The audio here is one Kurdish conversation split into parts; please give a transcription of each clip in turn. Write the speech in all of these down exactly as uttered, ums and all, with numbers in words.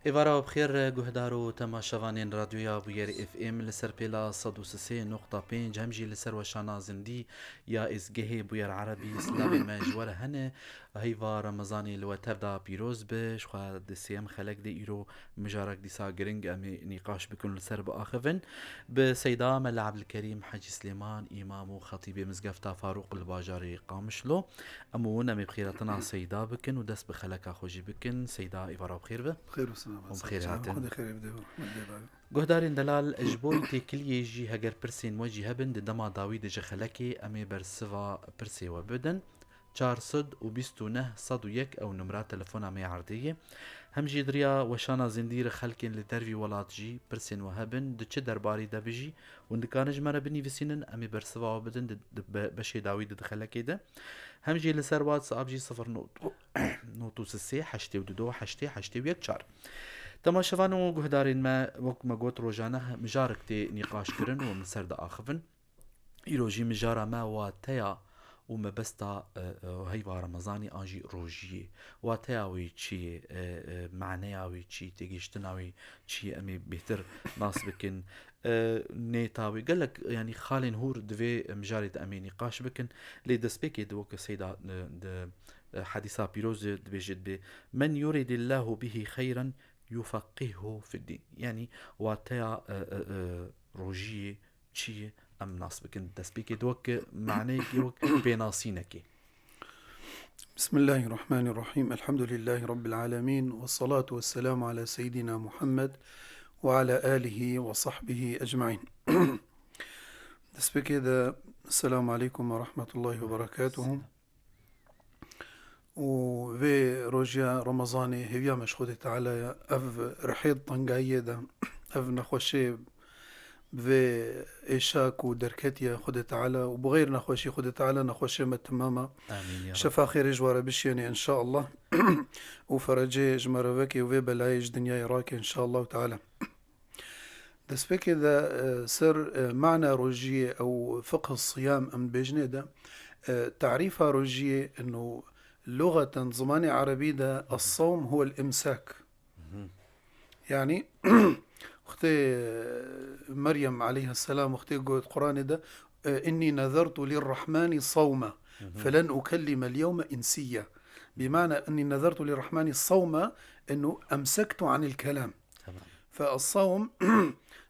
Êvara we bi xêr, guhdar û temaşevanên Radyoya Bûyerê F M li ser pêla sed û sê nokta pênc, hem jî li ser weşana zindî ya êzgehê Bûyer Erebî, silavên me ji we re hene. Heyva Remezanê li we tev de pîroz be. Ji xwe di sêyem xelek de îro mijarek dîsa giring em ê nîqaş bikin û li ser biaxivin. Bi Seyda Mela Ebdilkerîm Hecî Silêman, îmam û xetîbê Mizgefta Farûq li bajarê Qamişlo. Em û hûn em ê bi xêretina Seyda bikin û dest bi xeleka xwe jî bikin. Seyda, êvara bi xêr be. Xêr û selamet. Hûn bi xêr hatin. Xwedê xêrê bide, rehmet bide. Guhdarên delal, ji bo têkiliyê jî heger pirsên we jî hebin, di dema dawî de ji xelekê em ê bersiva pirsê we bidin. Çar sed û bîst û neh sed û yek ew numra telefona me erdê ye. Hem jî di riya weşana zindî re xelkên li dervî welat jî pirsên we hebin, di çi derbarî de bijî, hûn dikarin ji me re binivîsînin, em ê bersiva we bidin di, di be-, beşê dawî de di xelekê de. Hem jî li ser WhatsApp jî sifir not, not û sê heştê û du heştê heştê û yek çar. Temaşevan û guhdarên me, wek me got, rojane mijarek tê nîqaş kirin û min ser diaxivin. Îro jî mijara me wateya û mebesta, e, e, heyva Remezanê an jî rojiyê. Wateya wê çi ye? E, e, maneya wê çi? Têgihiştina wê çi ye? Em ê bêhtir nas bikin. E, nêta wê gelek, yanî xalên hûr di vê mijarê de em ê nîqaş bikin. Lê destpêkê di weke Seyda, e, di, e, hedîsa pîroz de dibêje, dibê, "Men yuridillahu bihi xeyran yufeqqihhu fiddîn." Yanî wateya, e, e, e, rojiyê çi ye em nas bikin. Destpêkê de wek maneyekê, wek pênasînekê. Bismillahirrahmanirrahim. Elhamdülillahi Rabbil alemin. Ve salatu ve selamu ala seyyidina Muhammed ve ala alihi ve sahbihi ecmain. Destpêkê de, Esselamu aleykum ve rahmetullahi ve berekatuhu. Û vê rojiya Remezanê hêviya me ji Xwedê Teala ye, ev rihê di tengayiyê de, ev nexweşê bi vê êşa ku derketiye Xwedê Teala û bi xeyr nexweşî Xwedê Teala nexweşê me timama. Amîn ya Rab. Şefa xêrê ji we re bişêne înşallah. Û ferecê ji me re veke û vê belayê ji dinyayê rake înşallah Teala. Destpêkê de, e, ser, e, mana rojiyê ew fiqh siyam em dibêjinê de, e, tarîfa rojiyê ino luxeten zimanê erebî de es-sawm huwel imsak. Yanî, wextê, e, Meryem aleyhisselam wextê got Quranê de, e, "Inni nezertu lirrahmani sawma, felen ukellimel yewme insiyya." Bimana, "Inni nezertu lirrahmani sawma", ino emsektu anil kelam. Tamam. فالصوم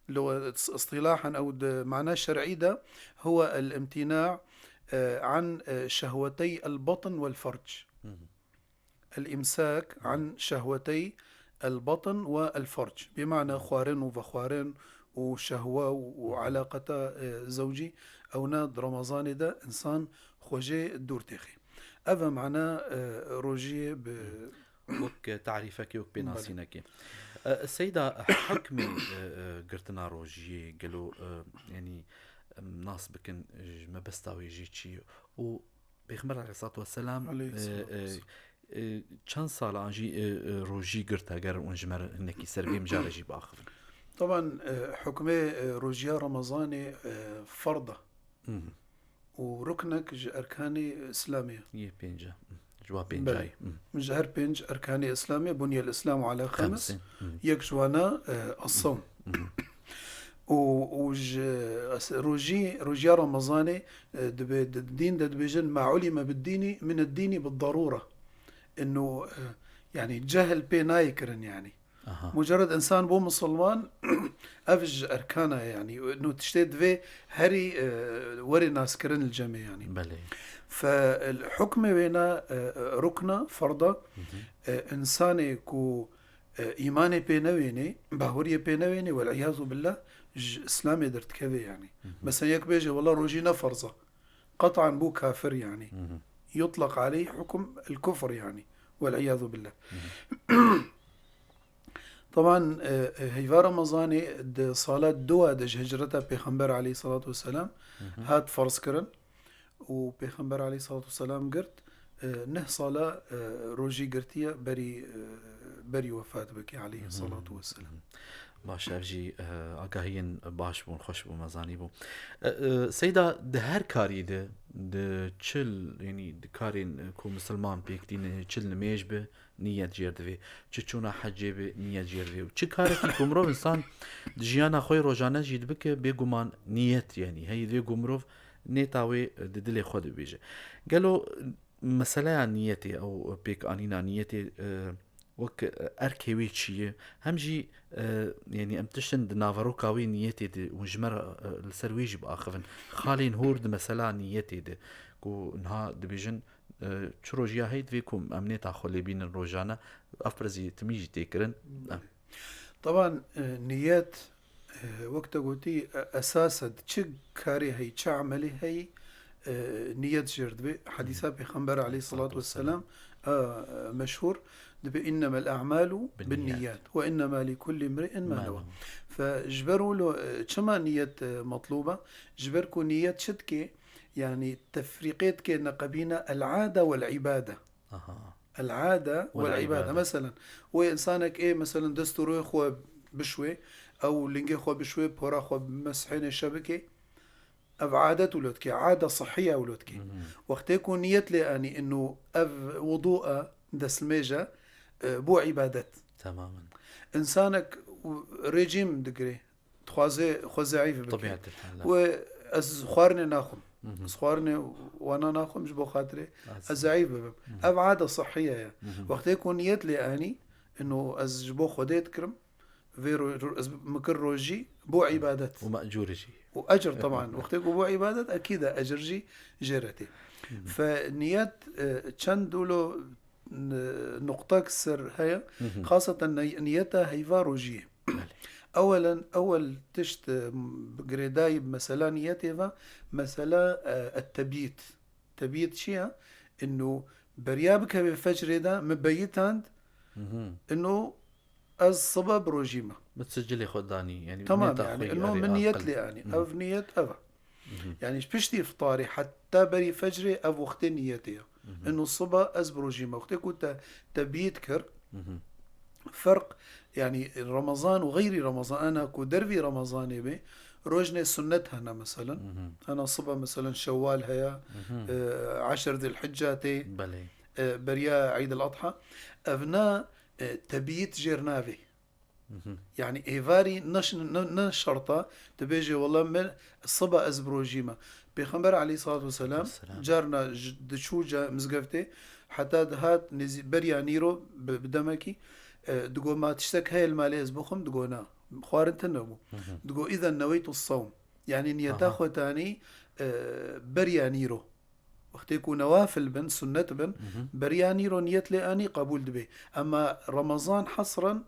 لغة اصطلاحا أو د-، معناه الشرعي ده هو الامتناع، آه، عن، آه، شهوتي البطن والفرج. الإمساك عن شهوتي البطن والفرج. بمعنى xwarin û vexwarin û şehwe û, û alaqeta, e, zewcî, ewna di Remezanê de insan xwe jê dûr têxê. Ev e mana, e, rojiyê bi Wek tarîfekê, wek pênasînekê. Belê. E, Seyda, hukmê, e, e, girtina rojiyê, gelo, e, yanî, em nas bikin, ji mebesta wê jî çi ye? Û Pêxember aleyhissalatu vesselam, e, Aleyhissalatu e, vesselam. e, çend sala an jî, e, e, rojî girt, eger hûn ji me re hinekî ser vê mijarê jî biaxivin? Taban, e, hukmê, e, rojiya Remezanê, e, ferda. Mhm. û ruknek ji erkanê Îslamê ye. Yê pênce. Ji wa pênca Belê. Ji her pênc erkanê Îslamê, bunyel Îslamu ala xems, Xemsin. Yek ji wana, e, as-sawm. Û, û ji, as-, rojî, rojiya Remezanê, e, dibe, di, dîn de dibêjin, "Ma ulime bid-dîni min ed-dîni bid-darûre." Ino, e, yanî cehil pê nayê kirin yanî. Aha. Mucerred insan bû misilman, ev ji erkana ye, yanî, no tiştê divê herî, e, werê naskirin li cemê, yanî. Belê. Fe, hukmê wêna, e, rukna, ferda, e, insanê ku, e, îmanê pê newênê, bahuriyê pê newênê, wel iyazu billah, ji Îslamê derdikeve, yanî. Mesela yek bêje, "Wela rojî ne ferz e." Qet'an bû kafir, yanî. Yutlaq aleyh hukm el kufr, yanî. Wel iyazu billah. Taban, e, e, heyva Remezanê di sala dua de ji hicreta Pêxember aleyhissalatu vesselam hat ferz kirin û Pêxember aleyhissalatu vesselam girt, e, neh sala, e, rojî girtiye berî, e, berî wefat bike aleyhissalatu vesselam. Baş, ev jî, e, agahiyên baş bûn, xweş bû, me zanîbû. E, e, Seyda, di her karî de, di çil, yanî di karên, e, ku misilman pêk tîne, çi nimêj bi, niyet jêr divê. Çi çûna hecê bi, niyet jêr divê. Û çi karekî ku mirov însan di jiyana xwe yê rojane jî dibike, bêguman niyet, yanî heyî divê ku mirov nêta wê, e, di dilê xwe de bibêje. Gelo meseleya niyetê, ew pêkanîna niyetê, e, wek, e, erkê wê çi ye? Hem jî, e, yanî em tiştin di naveroka wê niyetê de û ji me re, e, li ser wê jî biaxivin. Xalên hûr di mesela niyetê de ku niha dibêjin, e, çi rojiya heyî divê ku em nêta xwe lê bînin rojane, ev pirsî timî jî tê kirin. Em. Taban, e, niyet, e, wek te gotî, e, esas e, çi karê heyî, çi emelê heyî, e, niyet jêr dibe. Hedîsa Pêxember aleyhissalatu vesselam, e, meşhûr dibe, "Innemel a'malu binniyat ve innema likulli imri'in ma newa." Fe ji ber wilo, e, çima niyet, e, metlûb e? Ji ber ku niyet çi dike? Yanî tefrîqê dike neqebîna el-ade wel-îbade. Aha. El-ade wel-îbade. Mesela, wê însanek ê, mesela, dest û rûyê xwe bişwê, ew lingê xwe bişwê, pora xwe meshê nêşe bike, ev adet wilo dike, ade sihî ye wilo dike. Wextê ku niyet lê anî, inu ev wudu e, destmêj e, e, bo îbadet. Temamen. Însanek rejîm digire, dixwaze xwe zeîf bike. Tabîetî hal. Wê ez xwarinê naxwim. Ez xwarinê wana naxwim ji bo xatirê ez zeîf bibim. Ev ade sihî ye. Wextê ku niyet lê anî, inu ez ji bo Xwedê dikirim, vê ro-, ro-, ez min kir rojî bo îbadet. Û mecûr jî. Û ecr, teban. Wextê ku bo îbadet, ekîd e ecr jî jê re tê. Fe niyet, e, çend wilo n-, nuqtek ser heye. Xaseten ne-, niyeta heyva rojiyê. Belê. Ewelen, ewel tişt, e, girêdayî bi mesela niyetê ve, mesela, e, et-tebyît. Tebyît çi ye? Inu beriya bikeve fecrê de min beyitand, inu ez sibe bi rojî me. Min sicilê xwe danî, yanî. Tamam, niyeta yanî, xwe ino erê min niyet aqil lê anî. Ev niyet ev e. Yanî piştî iftarê heta berî fecrê ev wextê niyetê ye. Ino siba ez bi rojî me. Wextê ku te tebyît kir, ferq, yanî Remezan û xeyrî Remezan, ana ku dervî Remezanê be, rojnê sunnet hene meselen. Hena siba meselen Şewwal heye, e, eşir Zilhicca tê, Belê. e, beriya Eid el-Adha. Evna, e, tebyît jêr navê. Yanî êvarî ne ş-, ne, ne şerta, tu bêjê, "Wela min siba ez bi rojî me." Pêxember aleyhissalatu vesselam Vesselam. carna ji, diçû ca mizgeftê, heta dihat nêzî-, beriya nîro bi, bi demekî, e, digo, "Ma tiştek heye li malê ez bixwim?" Digo, "Na." Xwarin tune bû. Digo, "Îzen neweytu sawm." Yanî niyeta Aha. xwe tanî, e, beriya nîro. Wextê ku newafil bin, sunnet bin, beriya nîro niyet lê anî qebûl dibe. Ema Remezan hesren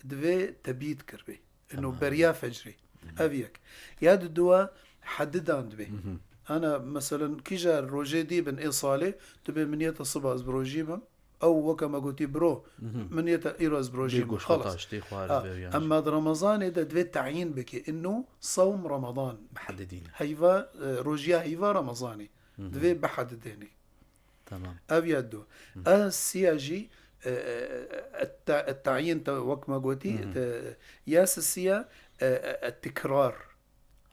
divê tebyît kirbe. Ino Tamam. beriya fecrê. Ev yek. Ya di dua hedidan dibe. Ana, meselen, kîja rojê dî bin ê salê, tu bê min niyeta siba ez bi rojî bim. Ew weke me gotî biro, min niyeta îro ez bi rojî Bê bim. goşt Xelas. taştê xwar Ha, bê, yan ema di Remezanê de divê tayîn bike. Ino sawm Ramadan. Bihedidîne. Heyva, e, rojiya heyva Remezanê. Divê bihedidêne. Tamam. Ev ya du. A siya jî, e, e, e, ta-, e, tayîn te wek me gotî, te, ya sisiya, e, e, e, tikrar.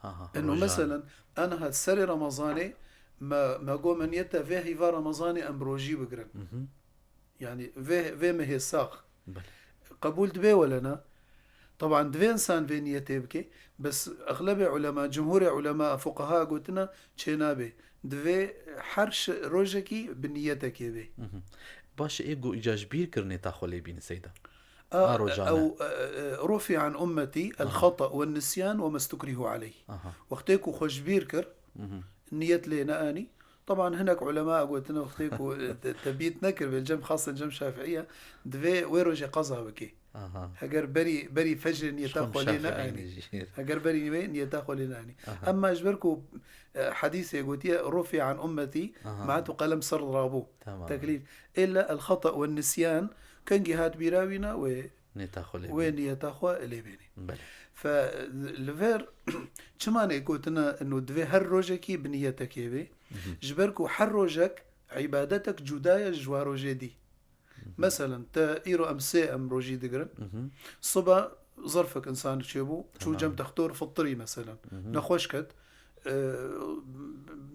Aha, Eno rojan. Meselen, aniha serê Remezanê me, me got me niyete vê heyva Remezanê em bi rojî bigirin. Yanî vê, vê mehê sax. Belê. Qebûl dibe wele na? Taban divê insan vê niyetê bike, bes exlebê ulema, cumhurê ulema, fuqeha gotine çê nabe. Divê her şi-, rojekî bi niyetekê bê. Baş e, ê ku îca ji bîr kirinê ta xwe lê bînin Seyda. A, A rojane. Ew, e, e, rufi'a an ummeti el-xata ve nisyan ve mestukrihu aleyh. Aha. Wextê ku xwe ji bîr kir, niyet lê neanî. Taban hinek ulema gotine wextê ku, e, te-, tebît nekir, bê cem xasen cem Şafiiye, divê wê rojê qeza bike. Aha. Heger berî, berî fecrê niyeta Çiqom xwe lê Şafiî neanî. Jî. Heger berî wê niyeta xwe lê neanî. Aha. Emma ji ber ku, e, hedîsê gotiye, "Rufi'a an ummeti", Aha. ma tu qelem ser rabû. Tamam. Teklîf. Illa el-xata ve nisyan, kengî hat bîra wî ne wê Niyeta xwe lê wê bîne. Niyeta xwe lê bîne. Belê. Fe, li ver, çima nê gotine, eno divê her rojekî bi niyetekê bê? Ji ber ku her rojek îbadetek cuda ye ji wa rojê dî. Meselen, te îro em sê em rojî digirin. Siba Zerfek însan çêbû, çû cem Tamam. Textor fitirî meselen. Mhm. Nexweş ket. E,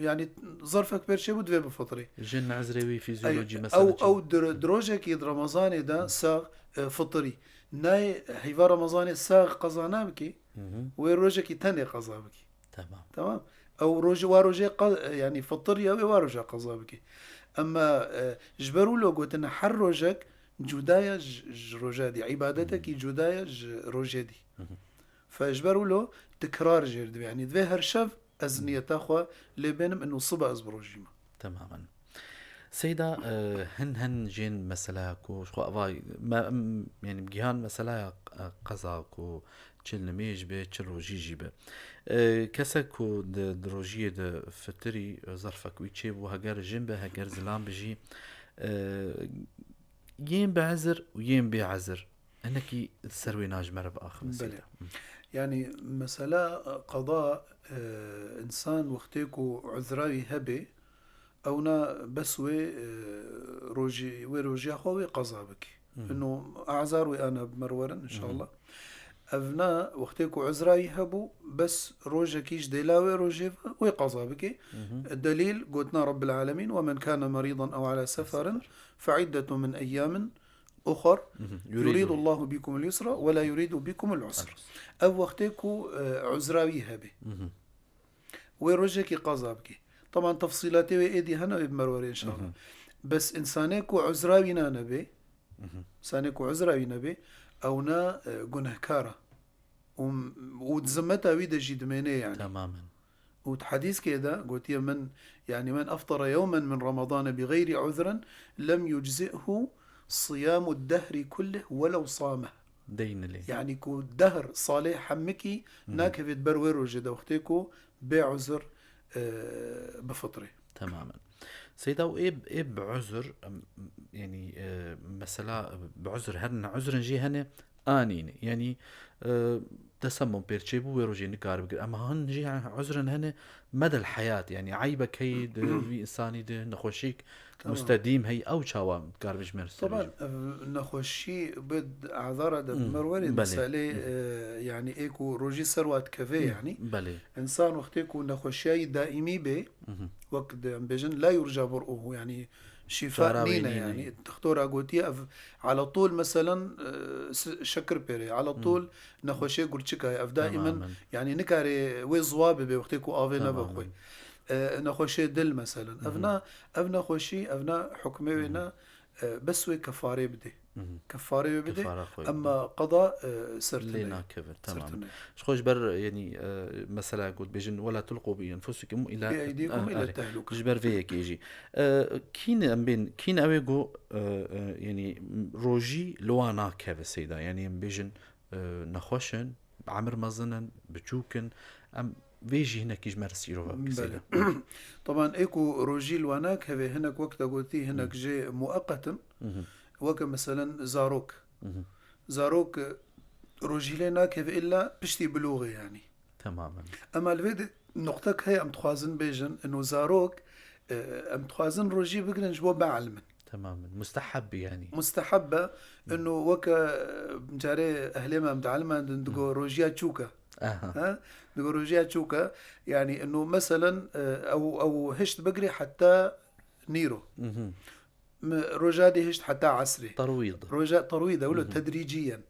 yanî zerfek pêr çêbû divê bifitirî. Jin ezrê wî Ey, fîzyolojî ew, mesele çi? Ew di, di rojekî di Remezanê de sax e, fitirî. Nayê heyva Remezanê sax qeza nabikî, Mhm. wê rojekî tenê qeza bikî. Tamam. Tamam. Ew rojê, wa rojê qe-, yanî fitir ya wê wa roja qeza bikî. Ema, e, ji ber wilo gotine her rojek cuda ye ji, ji roja dî. Îbadetekî cuda ye ji rojê dî. Fe ji ber wilo tikrar jêr dibe. Yanî divê her şev ez niyeta xwe lê bênim inu siba ez bi rojî me. Temamen. Seyda, e, hin hin jên mesela ku ji xwe ava me, em, yanî gihan mesela, e, qeza ku çil nimêj be, çil rojî jî be. E, kesek ku di, di rojiyê de fitirî, e, zerfek wî çêbû, heger jin be, heger zilam be jî, e, yên bi ezir û yên bê ezir. Hinekî ser wê najme re biaxivin. Belê. Seyda. Yanî mesela qada, e, însan wextê ku uzra wî hebe, ewna bes wê, e, rojî, wê rojiya xwe wê qeza bikî. Ino azar wê ana bi me re werin, inşallah. Evna wextê ku uzra wî hebû, bes rojekî ji dêla wê rojê ve wê qeza bikî. Delîl, gotina Rabbil Alemîn, "Ve men kâne merîdan ew ala seferin fe iddetun min eyyamin uxar, yuridu Allahu bikumul yusra ve la yuridu bikumul usra." Ev wextê ku, e, uzra wî hebe. Wê rojekî qeza bikî. Taban tefsîlatê wê êdî hene, wê bi me re were inşallah. Bes însanê ku uzra wî nanebe, însanê ku uzra wî nebe, ewna, e, gunehkar e. Û, û di zimmeta wî de jî dimêne yanî. Temamen. Û di hedîskê de gotiye min, yanî, "Men eftara yewmen min Ramadane bi gayri uzrin lem yuczihhu siyamu dehri kullih welew sameh." Deynilê. Yanî ku dehr salê hemikî nakevêt ber wê rojê de wextê ku bê uzr, e, bifitrê. Temamen. Seyda, û ê, ê bi uzr, em, yanî, e, mesela bi uzr her ne uzrin jî hene anîne. Yanî, e, tesemum pêr çêbû wê rojê nikare bigir. Ema hin jî uzrin hene medel heyat. Yanî eybek heyî di vî însanî de nexweşîk mustedîm heyî ew çawa kar bi ji me re Taban, serê jî. Ev nexweşî bi azara de bi me re werê Belê. Misalê, e, yanî ê ku rojî ser wa dikeve yanî. Belê. Însan wextê ku nexweşiyayî daîmî bê, wek di em bêjin la yurca bur'uhu, yanî şîfa Çara wê nîne nîne. Yanî. Dixtora gotiye ev ala tol meselen, e, s-, şekir pêrê, ala tol nexweşê gurçika ye. Ev daimen Temamen. Yanî nikare wê ziwa bibe wextê ku avê nebe Temamen. xwe. E, nexweşê dil meselen. Ev na, ev nexweşî, ev na hukmê wê ne, e, bes wê kefarê bidê. Kefarê wê bidê. Kefara xwe Emma qada, e, ser lê tune. nakeve. Ser Tamam. tune. Ji xwe ji ber, yanî, e, mesela got bêjin, "Wela tulqu bi enfusikum ila, Bi eydikum ah, ila erê." tehluke. Ji ber vê yekê jî. E, kîne em bên, kîne ew ê go, e, e, yanî rojî li wan nakeve Seyda. Yanî em bêjin, e, nexweş in, emir mezin in, biçûk in. Em vê jî hinekî ji me re sîrova bike Seyda. Belê. Taban ê ku rojî li wan nakeve, hinek wek te gotî, hinek jê mueqet in. Weke meselen zarok. Zarok, e, rojî lê nakeve illa piştî bilûxê yanî. Temamen. Ema li vê de nuqtek heye em dixwazin bêjin, ino zarok, e, em dixwazin rojî bigirin ji bo bielimin. Temamen. Musteheb yanî. Musteheb e, ino weke, e, carê ehlê me em dielmendin, digo rojiya çûk e. Aha. Ha? Digo rojiya çûk e. Yanî ino meselen, e, ew, ew hişt bigirê heta nîro. Mi roja dê hişt heta esrê. Terwîd. Roja terwîd e, wilo tedrîciyen.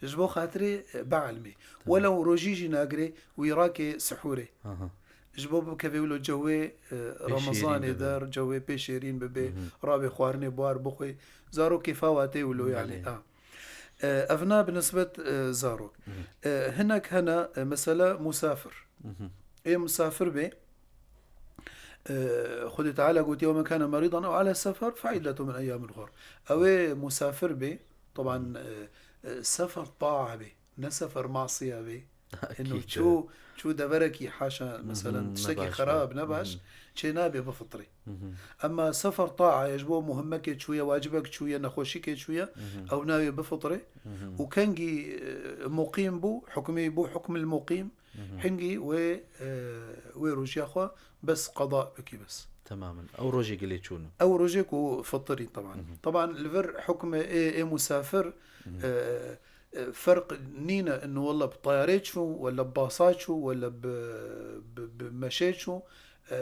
Ji bo xatirê, e, bielmê. Welew rojî jî nagirê, wî rake sihûrê. Aha. Ji bo bikevê wilo cewê, e, Remezanê bibe. Der, cewê pê şêrîn bibe, rabê xwarinê buhar bixwe. Zarok kêfa watê wilo yanî. Belê. Ha. E, ev na bi nisbet, e, zarok. E, hinek hene, e, mesela musafir. Ê musafir bê, e, Xwedê Teala gotiye, "Ve men kâne merîdan ew ala sefer fe iddetu min eyyâmin uxar." Ew ê musafir bê, taban, e, e, sefer taa bê, ne sefer masiya bê. Ino Akîd. çû, çû deverekî haşa, meselen, tiştekî nebaş xerab, be. Nebaş, çê nabe bifitrê. Emma sefer taa ye, ji bo muhimmekê çûye, wacibek çûye, nexweşîkê çûye, ew nayê bifitrê. Û kengî, e, muqîm bû, hukmê bû hukmil muqîm, hingî wê, e, wê rojiya xwe bes qada bikî bes. Temamen. Ew rojê gilê çûn. Ew rojê ku fitirî taban. Taban li vir hukmê ê, ê musafir, e, e, ferq nîne, inu wela bi tayarê çû, wela bi basa çû, wela bi, bi, bi meşê çû, e,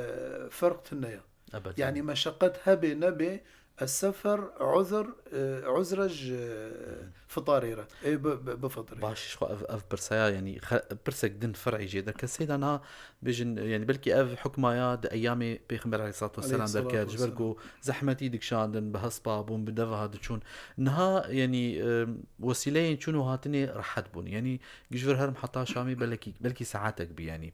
ferq tune ye. Ebed. Yani meşeqet hebe nebe, es-sefer uzr, e, uzre ji fitarê re. E, bi, bi, bi fitrê. Baş, ji xwe ev, ev pirseya, yani xe-, pirsek din fer'î jê derket. Seyda, niha bêjin, yani belkî ev hukma ya di eyyamê Pêxember aleyhissalatu vesselam Aleyhissalatu derket, ji ber vesselam. Ku zehmetî dikişandin, bi hespa bûn, bi deva diçûn. Niha, yani, e, wesîleyên çûn û hatinê rehet bûn. Yani ji vir herim heta Şamê belkî, belkî saetek bî, yani.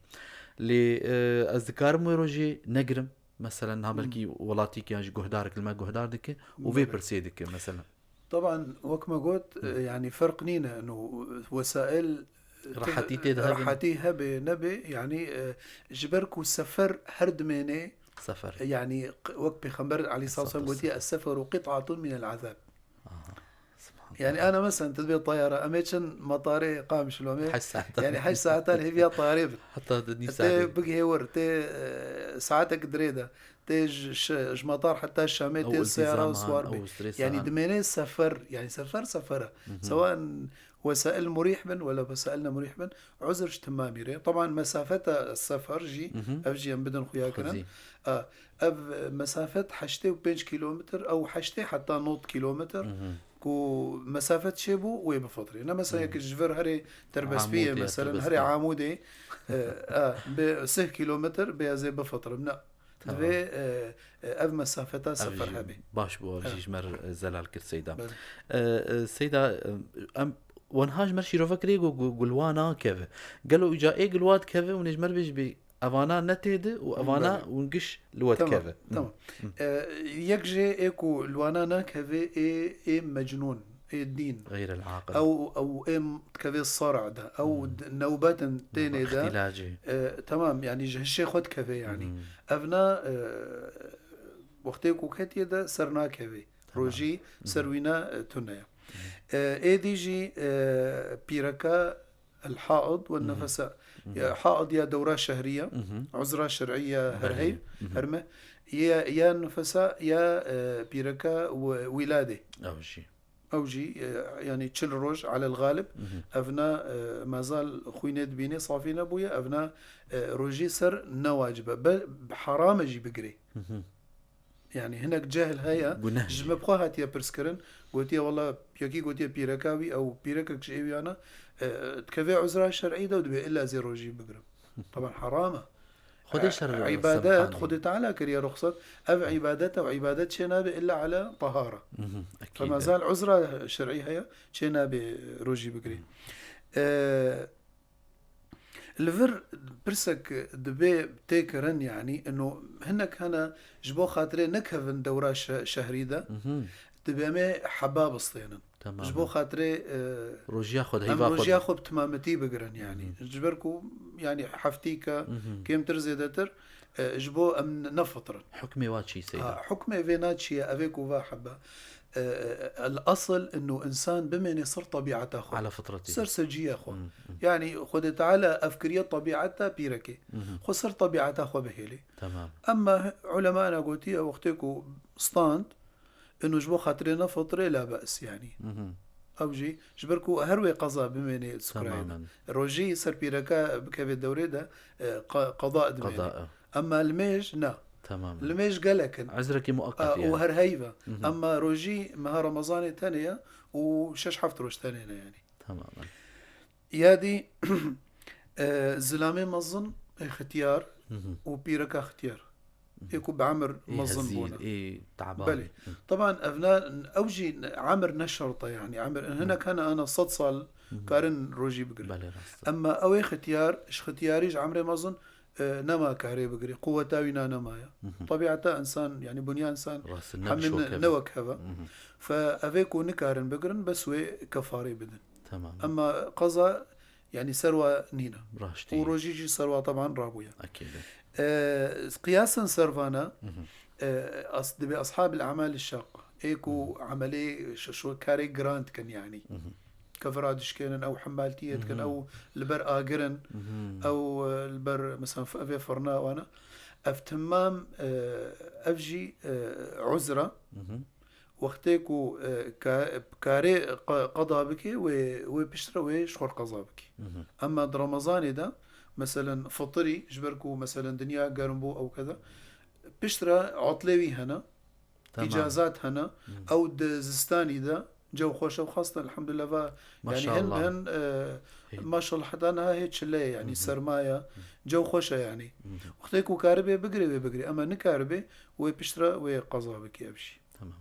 Lê, e, ez dikarim wê rojê negirim. Mesela niha Hmm. belkî welatîk yan jî guhdarek li me guhdar dike û vê Belê. pirsê dike mesela. Taban, wek me got, Hmm. e, yani ferq nîne, inu wesail, e, Rehetî tê de hebe. rehetî hebe nebe, yani, e, ji ber ku sefer her dimêne, Sefer. e, yani q-, wek Pêxember aleyhissalatu vesselam Aleyhissalatu gotiye, vesselam. "Es-seferu qit'atun minel azab." Aha. Subhanallah. Yani, ana mesela, tu dibê tayara, em ê çin matarê Qamişlo, em ê, Heşt saetan. yani, heşt saetan hêviya tayarê bin. Heta di nîv Tê saetê. bigihê wir, tê, e, saetek dirê de, tê ji, ji, ji matar heta Şamê, Ew tê seyara îltîzam han, swar bê. ew stresa Yani, han. dimênê sefer, yani, sefer, sefer e. Mhm. Sewan wesail murîh bin, wela wesail ne murîh bin, uzr ji timamî re. Taban, mesafeta sefer jî, Mhm. ev jî em bidin xuya kirin. Xwezî. A, ev mesafet heştê û pênc kîlometr, ew heştê heta nod kîlometr. Mhm. Ku mesafet çêbû, wê bifitrê. Ne mesela Hmm. yek ji vir herê Terbespiyê, Amûdê ya mesela, Terbespiyê. herê Amûdê, e, e, bi sih kîlometr bê ez ê bifitrım. Ne. Tamam. Divê, e, e, ev mesafeta Ev sefer jî hebê. baş bû, ev jî Evet. ji me re, e, zelal kir Seyda. Belê. E, e, Seyda, e, em, wenha ji me re şîrove kirê ku, ku, ku li wa nakeve. Gelo îca ê ku li wa dikeve û nê ji me re bêjî bê Evana ne tê de û evana Belê. hûn giş li we Tamam, dikeve. tamam. Hı. E, yek jê ê ku li wana nakeve ê, ê mecnûn, ê dîn. Xeyrel aqil. Ew, ew ê dikeve sara de. Ew Hmm. d-, newbetin tênê de. Îxtilacê. E, tamam, yani ji hişê xwe dikeve yani. Hmm. Evna, e, wextê ku ketiye de ser nakeve. Tamam. Rojî Hı hı. ser wîna, e, tune ye. Hı hı. E, êdî jî, e, pîreka El-haid ve Hı hı. nefesa. Hı hı. Ya, haid ya dewra şehriye, Hı hı. uzra şer'iye Belê. herhey, Hı hı. herme. Ya, ya nefesa ya, e, pîreka wi-, wîladê. Ew jî. Ew jî, e, yani çil roj alel galib. Hı hı. Evna, e, mezal xwînê dibînê safî nebûye. Evna, e, rojî ser ne wacib e. Be, haram e jî bigirê. Hı hı. Yani hinek cehil heye, Guneh ji jî. me bi xwe hatiye pirskirin, gotiye, "Wela, yekî gotiye pîreka wî, ew pîrekek ji êwiyana, e, dikeve uzra şer'î de û dibê illa zê rojî bigirim." Taban haram e. Xwedê E, şer îbadet, subhanallah. Xwedê Teala kiriye ruxsat. Ev îbadet e û îbadet çê nabe illa ala tahara. Mhm, ekîd e. Femezal uzra şer'î heye, çê nabe rojî bigirî. E, Li vir pirsek dibe tê kirin, yanî, ino hinek hene ji bo xatirê nekevin dewra şe-, şehrî de, Mhm. dibe em ê heba bistênin. Tamam. Ji bo xatirê, e, Rojiya xwe de em heyva xwe rojiya de. xwe bi timametî bigirin, yanî. Mhm. Ji ber ku, yanî, heftîke Mhm. kêmtir zêdetir, e, ji bo em nefitirin. Hukmê wa çi, Seyda? Ha, hukmê vê na çi ye, ev ê ku va hebe. E, e, el asıl inu insan bimêne ser tebiata xwe. Ala fitretî. Ser seciya xwe. Hmm, hmm. Yani Xwedê Teala ev kiriye tebiata pîrekê. Mhm. Xwe ser tebiata xwe bihêlê. Tamam. Emma ulemana gotiye wextê ku stand, inu ji bo xatirê ne fitrê la be's yani. Mhm. Ew jî, ji ber ku her wê qeza bimêne sukrayê de. Tamamen. Rojî ser pîreka bikeve dewrê de, e, qa-, qeda dimêne. Qeda, e. Emma limêj ne. Tamam. Limêj gelek in. Ezrekî mueqqet A, yani. û her heyve. Mhm. Emma rojî meha Remezanê tenê ye û şeş heft roj tenê ne yani. Tamam. Ya dî, e, zilamê mezin, e, xitiyar Mhm. û pîreka xitiyar. Mhm. Ê ku bi emir Ê mezin hezîr, bûne. ê taban. Belê. Hı. Taban ev ne, ew jî emir ne şert e yani. Emir, Hı. hinek hene ana sed sal Hı hı. karin rojî bigirin. Belê, rast e. Emma ew ê xitiyar, ji xitiyarî ji emrê mezin, e, nema karê bigirê. Quweta wî na nema ye. Hı hı. Tebiata insan, yani bunya insan Rast e, ne hemin bi şok ne heve. wek heve. Hı hı. Fe evê ku nikarin bigirin, bes wê kefarê bidin. Tamam. Emma qeza, yani ser wa nîne. Raştî. Û rojî jî ser wa teban rabûye. Ekîd e. E, qiyasen ser vana, Hı hı. e, as-, dibê ashabil amal şaq. Ê ku Hı hı. emelê ş-, şu karê giran dikin yani. Hı hı. Kevira dişkênin, ew hembaltiyê dikin, Mhm. ew li ber agir in, Mhm. ew, e, li ber, mesela, f-, evê firna wana. Ev temam, e, ev jî, e, uzra. Mhm. wextê ku, e, ka-, karê qe-, qeda bike, wê, wê piştre wê ji xwe qeza bike. Hı hı. Emma di Remezanê de, meselen, fitirî, ji ber ku, meselen, dinya germ bû ew keda, piştre atlê wî hene, Tamam. îcazat hene, Hı. ew di zistanî de, cew xweş e û xastan, elhamdulillah, va, yani, Maşallah. hin, hin, e, Hey. maşallah, heta niha hê çile ye, yani, Hı hı. serma ye, Hı. cew xweş e, yani. Hı hı. Wextê ku karibê bigirê, wê bigirê, ama nikaribê, wê piştre wê qeza bike ev jî. Tamam.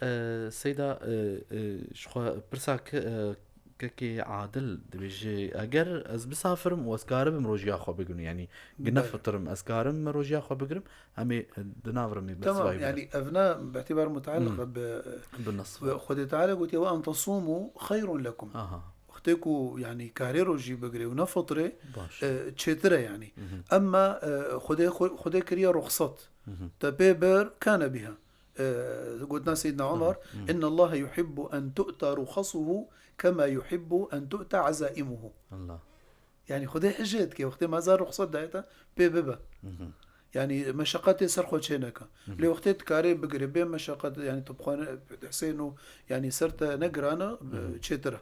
E, Seyda, e, e, ji xwe pirsa ke-, e, kekê Adil dibêje, eger ez bisafirim û ez karibim rojiya xwe bigrim, yani, Belê. ginefitirim, ez karim me rojiya xwe bigrim, em ê, e, di nav re me Tamam, bisibayî bide. yani, evna bi îtibar mutaliq Hmm. e bi Bi nas. ve Xwedê Teala gotiye, "Ve en tasumu xeyrun lekum." Aha. Wextê ku, yani, karê rojî bigirê û nefitire, Baş. e, çêtir e, yani. Hı hı. Emma, e, Xwedê, Xwe-, Xwedê kiriye ruxsat. Hı hı. Te pê bir kane biha. E, gotina Seyyidina Umar, Hı hı. "İnna Allahe yuhibbu en tu'ta ruxasuhu kema yuhibbu en tu'ta azaimuhu." Allah. Yani, Xwedê hije dike, wextê mezar ruxsat daye te, pê bibe. Hı hı. Yani, meşeqetê ser xwe çê neke. Hı hı. Lê wextê dikarê bigire, bê meşeqet, yani, tu bi xwe ne, Hüseyin û, yani, ser te ne giran e, Hı hı. çêtir e.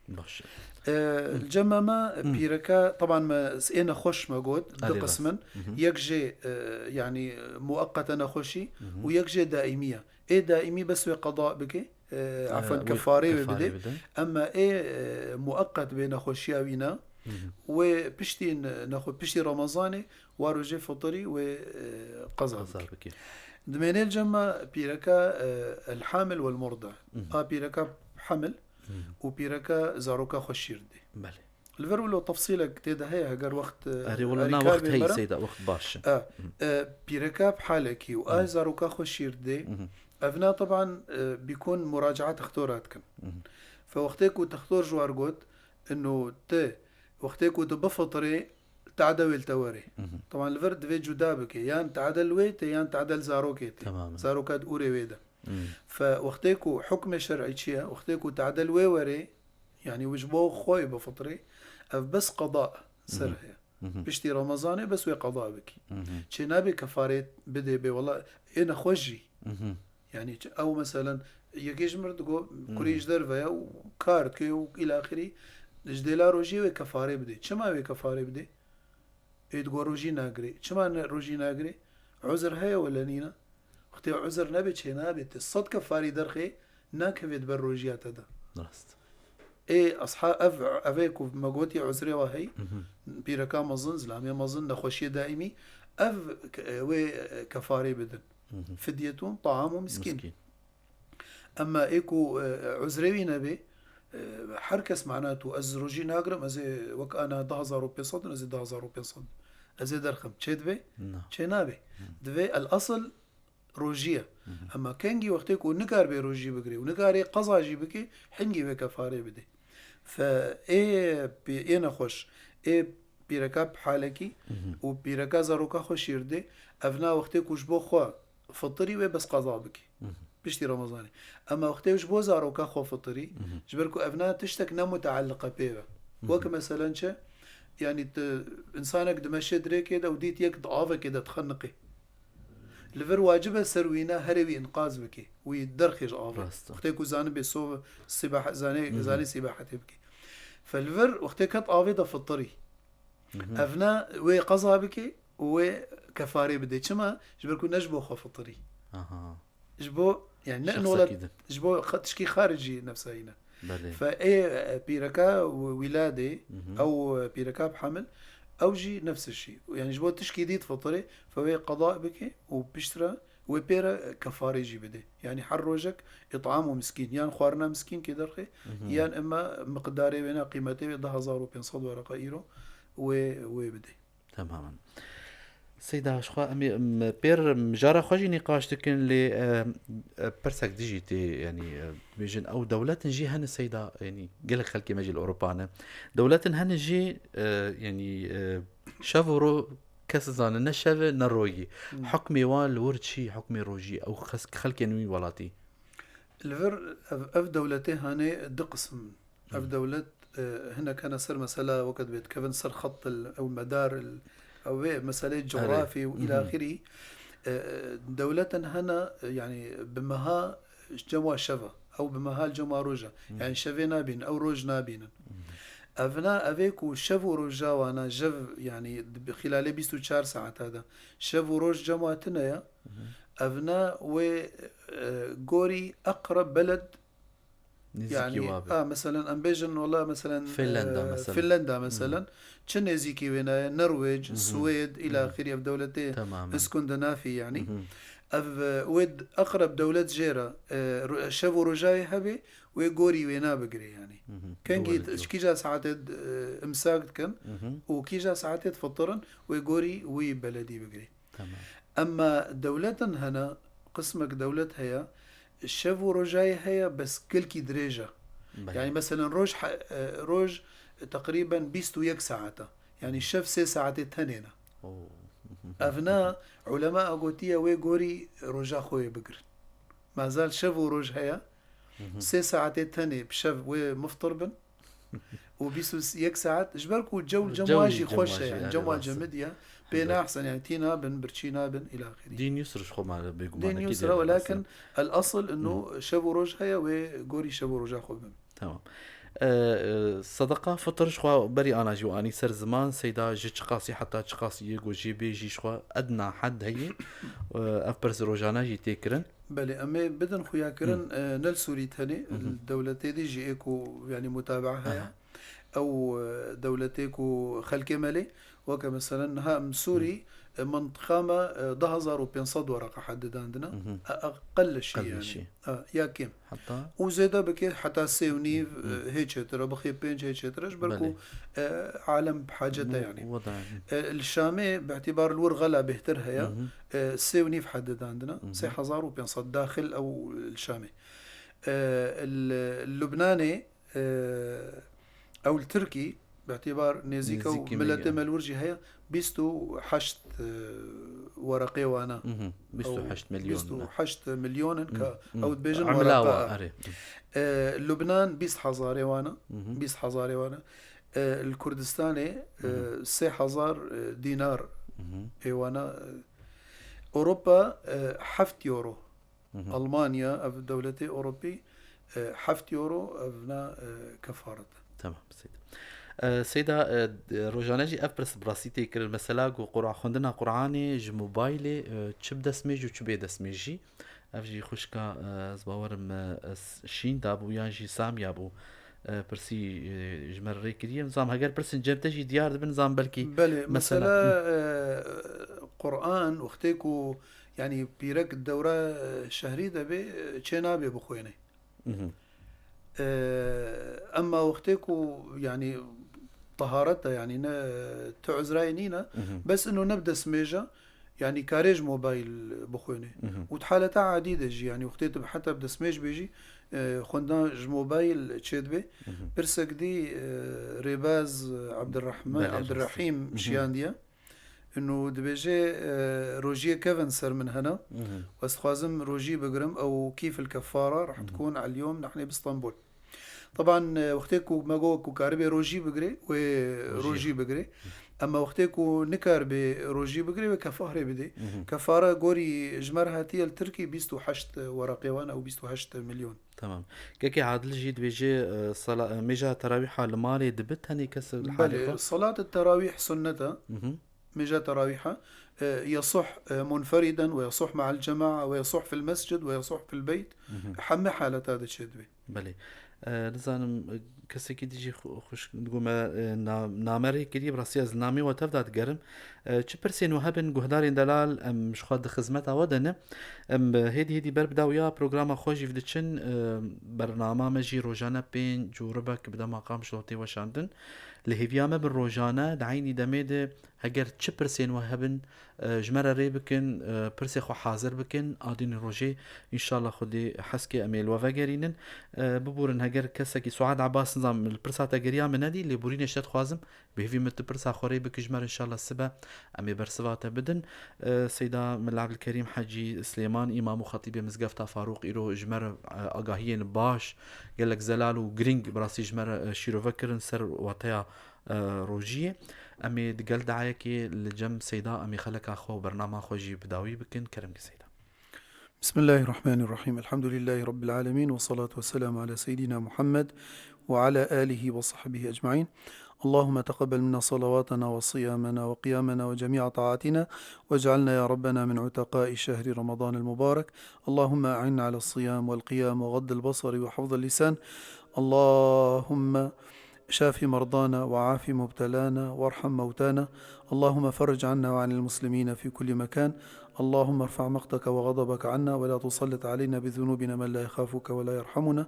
Baş. E, Hı. cema me, Hı. pîreke, teban me s-, ê nexweş me got, Erê du rast. qism in. Hı hı. Yek jê, e, yani, mueqqete nexweşî Hı hı. û yek jê daîmî ye. Ê daîmî bes wê qeda bike, e, E, afan wê kefarê wê kefarê bide. bide. Emma ê, e, mueqqet bê nexweşiya wî ne, Hı hı. wê piştî ne-, nexwe-, piştî Remezanê, wa rojê fitirî wê, e, qeza Qeza bike. bike. Dimênê li cem me pîreka, e, el hamil wel murda. Hı hı. A pîreka hamil Hı hı. û pîreka zaroka xwe şîr dê. Belê. Li vir wilo tefsîlek tê de heye, heger wext, e, Erê, wilo na erîkar wext bê heye, me re. Seyda, wext baş e. E, Hı hı. e, pîreka bi halekî û Hı hı. a zaroka xwe şîr dê. Hı hı. Ev na teban, e, bîkun muracaat textora dikin. Hı hı. Fe wextê ku textor ji war got, ino te, wextê ku tu bifitirê, tade wê li te werê. Hı hı. Teban li vir divê cuda bike. Yan tade li wê tê, yan tade li zarokê tê. Temamen. Zaroka di ûrê wê de. Hı. Fe wextê ku hukmê şer'î çi ye? Wextê ku tade li wê werê, yani wî ji bo xwe bifitirê, ev bes qeda ser Hı hı. heye. Hı hı. Piştî Remezanê bes wê qeda bikî. Hı hı. Çê nabe kefarê bidê bê wela ê nexweş jî. Hı hı. Yani ç-, ew meselen yekê ji mir digo Hı. kurê ji derve ye û kar dike û îlaxirî ji dêla rojiyê wê kefarê bidê. Çima wê kefarê bidê? Ê digo rojî nagirê. Çima ne, rojî nagirê? Uzr heye wele nîne? Wextê uzr nebe çê nabe te sed kefarî derxê nakevê di ber rojiya te de. Rast. Ê asha-, ev, ev ê ku me gotî uzrê wa hey, Hı hı. pîreka mezin, zilamê mezin, nexweşiyê daîmî, ev ke-, wê kefarê bidin. Hı hı. Fidyetun taamu miskîn. Miskîn. Emma ê ku, e, uzrê wî nebê, e, her kes mana tu, ez rojî nagirim, ez ê wek ana du hazar û pênc sed in, ez ê du hazar û pênc sed, ez ê derxim. Çê dibe? Na. Çê nabe. Hı. Divê el asıl rojî ye. Hı hı. Emma kengî wextê ku nikaribê rojî bigirê û nikarê qeza jî bike, hingî wê kefarê bidê. Fe ê pê-, ê nexweş, ê pîreka bi halekî Hı hı. û pîreka zaroka xwe şîr dê, ev na wextê ku ji bo xwe fitirî wê bes qeza bike. Hı hı. Piştî Remezanê. Ema wextê ji bo zaroka xwe fitirî, Hı hı. ji ber ku ev na tiştek ne mutealliqe pê ve. Hı hı. Wek meselen çi? Yani tu, insanek dimeşe dirêkê de û dît yek di avekê de dixeniqê. Li vir wacib e ser wî ne herê wî înqaz bike. Wî derxê ji avê. Rast e. Wextê ku zanibê so-, sîbah-, zanê, Hı hı. zanê sîbahetê bike. Fe li vir wextê ket avê de fitirî. Hı hı. Ev ne wê qeza bike û wê kefarê bide. Çima? Ji ber ku ne ji bo xwe fitirî. Aha. Ji bo, yani ne Şexsekî nolet, din. ji bo xa-, tişkî xaricî nefsayî ne. Belê. Fe ê, e, pîreka wi-, wîladê, Hı hı. ew, e, pîreka bi hemil, ew jî nefs şî. Yani ji bo tişkî dît fitirê, fe wê qeda bike û piştre wê pê re kefarê jî bide. Yani her rojek ît'am û miskîn, yan xwarina miskînkê derxê, Hı hı. yan ema miqdarê wê ne, qîmetê wê du hazar û pênc sed wereqa îro wê, wê bide. Temamen. Seyda, ji xwe em ê, em, pêr mijara xwe jî nîqaş dikin, lê, e, e, pirsek dijî tê, yanî, e, dibêjin ew dewletin jî hene Seyda, yanî gelek xelkê me jî li Ewropa ne. Dewletin hene jî, e, yanî, e, şev û ro kes zane ne şev e ne royî. Hmm. Hukmê wan li wir çi, hukmê rojî, ew xes-, xelkên wî welatî? Li vir ev, ev dewletê hane du qisim. Ev Hı. dewlet, e, hinek hene ser mesela weke dibê dikevin ser xet il, ew medar il, ew wê meselê Erê. cografî û Hı hı. îlaxirî. E, dewletin hene, e, yani bi meha cem wa şev e. Ew bi mehal cem wa roj e. Yanî şevê nabînin, ew roj nabînin. Evna, evê ku şev û roja wana, jev, yanî di xîlalê bîst û çar saeta de şev û roj cem wa tune ye. Evna wê, e, gorî eqreb beled, Nêzîkî yanî, wa be. A, meselen, em bêjin, wela, meselen, Finlanda, e, mesela. Finlanda, Hı hı. Mesela, çi nêzîkî wêna ye? Norwêc, Hı hı. Swêd, Hı hı. îlaxîrî, ev dewletê Temamen. Îskandinafî, yanî. Hı hı. Ev, e, wê d-, eqreb dewlet jê re, e, ro-, şev û rojayê hebe, wê gorî wêna bigire, yanî. Hı hı. Kengî Doğru, t-, doğru. Kîja saetê d-, e, imsak dikin Hı hı. û kîja saetê difitirin, wê gorî wî beledî bigire. Tamam. Emma dewletin hene, qismek dewlet heye, şev û rojayê heye, bes gelkî dirêj e. Belê. Yanî, meselen, roj he-, e, roj, e, teqrîben bîst û yek saet e. Yanî, şev sê saetê tenê ne. Oo. Evna, ulema a gotiye wê gorî roja xwe yê bigirin. Mazal şev û roj heye, Hı hı. sê saetê tenê bi şev wê miftir bin û bîst û yek saet, ji ber ku cew cem Cew wa jî cem xweş wa e, jî, yanî, cem wa rast e. Cemid e, pê Evet. nahsen, yanî, tî nabin, birçî nabin, îlaxîrî. Dîn yusr ji xwe male bêgumanekî Dîn yusr dê e, welakin mesela. El esil inu Hı. şev û roj heye, wê gorî şev û roja xwe bin. Tamam. E, e, sedeqa fitr ji xwe berî ana jî û anî ser ziman, Seyda, ji çiqasî heta çiqasî yê ku jê bê jî ji xwe edna hed heye, e, ev pirs rojane jî tê kirin. Belê, em ê bidin xuyakirin, Hı. e, ne li Sûrî tenê, Hı hı. li dewletê dî jî ê ku, yanî, mutabaa heye. Aha. Ew, e, dewletê ku xelkê me lê, weke meselen niha em Sûrî, Hı. e, mintiqa me, e, du hezar û pênc sed wereqa hed didandine. Hı hı. E, eqel li şî, Eqel li yanî. şî. E, ya kêm. Heta? Û zêde bike heta sê û nîv, Hı. e, hê çêtir e, bixê pênc hê çêtir e, ji ber Belê. ku, e, alem bi hacet e, Bu yanî. wada, hı. E, li Şamê, bi îtîbar li wir xela bêhtir heye, Hı hı. e, sê û nîv hed didandine, Hı hı. sê hezar û pênc sed daxil ew li Şamê. E, li Lubnanê, e, ew li Tirkî, bi îtîbar nêzîka û Nêzîkî me miletê ye. me li wir jî heye, bîst û heşt, e, wereqê wana. Hı hı. Bîst û heşt Ew milyon bîst û heşt milyon in Hı, ka hı. ew dibêjin Emla wereqa wa, e. erê. E, Lubnan bîst hezarê wana, Hı hı. bîst hezarê wana. E, li Kurdistanê, e, Hı hı. sê hezar, e, dînar Hı hı. ê wana, e, Ewropa, e, heft euro. Hı hı. Almanya, ev dewletê Ewropî, e, heft euro, ev na, e, kefaret e. Tamam, Seyda. E, Seyda, e, d-, rojane jî ev pirs bi rastî tê kirin. Mesela ku Qur'a-, xwendina Qur'anê ji mobaylê, e, çi bi destmêj û çi bê destmêjî? Ev jî xwişka, e, ez bawerim, e, ez Şîn dabû yan jî Samya bû, e, pirsî, e, ji me re rê kiriye. Nizam heger pirsên cem te jî diyar dibin, nizam belkî Belê, mesela, mesela, Hı. e, Qur'an wextê ku, yanî, pîrek dewra, e, şehrî de bê, e, çê nabê bixwêne. Mhm. E, emma wextê ku, yanî, teharet e, yanî, ne, tu uzrayê nîne, Mhm. bes ino ne bi destmêj e, yanî, karê ji mobayl bixwêne. Mhm. Û di haleta adî de jî, yanî, wextê tu bi heta bi destmêj bê jî, e, xwendina ji mobayl çêdibe. Mhm. Pirsek dî, e, rêbaz Abdurrahman, Belê, Abdurrahîm rast e. Mhm. şiyandiye. Ino dibêje, e, rojiyê kevin ser min hene. Mhm. Ez dixwazim rojî bigirim, ew kîfil kefara, rah Mhm. dikun, elyom, nehne bi Stenbul. Taban, e, wextê ku me got ku karibê rojî bigire, wê Rojî. rojî bigire. Emma wextê ku nikaribê rojî bigire, wê kefarê bide. Mhm. Kefara gorî ji me re hatiye li Tirkî bîst û heşt wereqê wan ew bîst û heşt milyon. Tamam. Kekê Adil jî dibêje, e, sala-, e, mêja terawîha li malê dibe tenê kes li halê Belê, xwe? Salat terawîh sunnet e. Mhm. Mêja terawîha, e, yesuh, e, munferiden ve yesuh ma'al cema'a ve yesuh fil mescid ve yesuh fil beyt. Mhm. Hemî haleta de çêdibe. Belê. E, nizanim, e, kesekî dijî xu-, xwişk digo me, e, na-, name rê kiriye, bi rastî ez namê we tev de digerim. E, çi pirsên we hebin, guhdarên delal, em ji xwe di xizmeta we de ne. Em hêdî hêdî ber bi dawiya programa xwe jî diçin, e, bernama me jî rojane pênc û ribek bi dema qamşlo tê weşandin. Li hêviya me bin rojane, di eynî demê de heger çi pirsên we hebin, e, ji me re rê bikin, e, pirsê xwe hazir bikin, a dînî rojê, înşallah Xwedê hezkê em ê li we vegerînin. E, biborin heger kesekî, Suad Abbas, nizam li pirsa te geriya min nedî, lê borînê ji te dixwazim, bi hêvî min tu pirsa xwe rê bikî ji me re, înşallah sibe em ê bersiva te bidin. E, Seyda Mela Ebdilkerîm Hecî Silêman, îmam û xetîbê Mizgefta Farûq, îro ji me re, e, agahiyên baş, gelek zelal û girîng bi rastî ji me re, e, şîrove kirin ser wateya, e, rojiyê. Em ê di gel dayekê li cem Seyda em ê xeleka xwe û bernama xwe jî bi dawî bikin. Kerem ki Seyda. بسم الله الرحمن الرحيم. الحمد لله رب العالمين، والصلاة والسلام على سيدنا محمد وعلى آله وصحبه أجمعين. اللهم تقبل منا صلواتنا وصيامنا وقيامنا وجميع طاعاتنا، واجعلنا يا ربنا من عتقاء شهر رمضان المبارك. اللهم أعنا على الصيام والقيام وغض البصر وحفظ اللسان. اللهم شاف مرضانا وعاف مبتلانا وارحم موتانا. اللهم فرج عنا وعن المسلمين في كل مكان. اللهم ارفع مقتك وغضبك عنا ولا تسلط علينا بذنوبنا من لا يخافك ولا يرحمنا.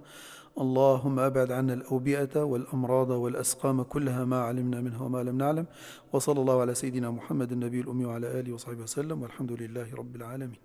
اللهم أبعد عنا الأوبئة والأمراض والأسقام كلها ما علمنا منها وما لم نعلم. وصلى الله على سيدنا محمد النبي الأمي وعلى آله وصحبه وسلم، والحمد لله رب العالمين.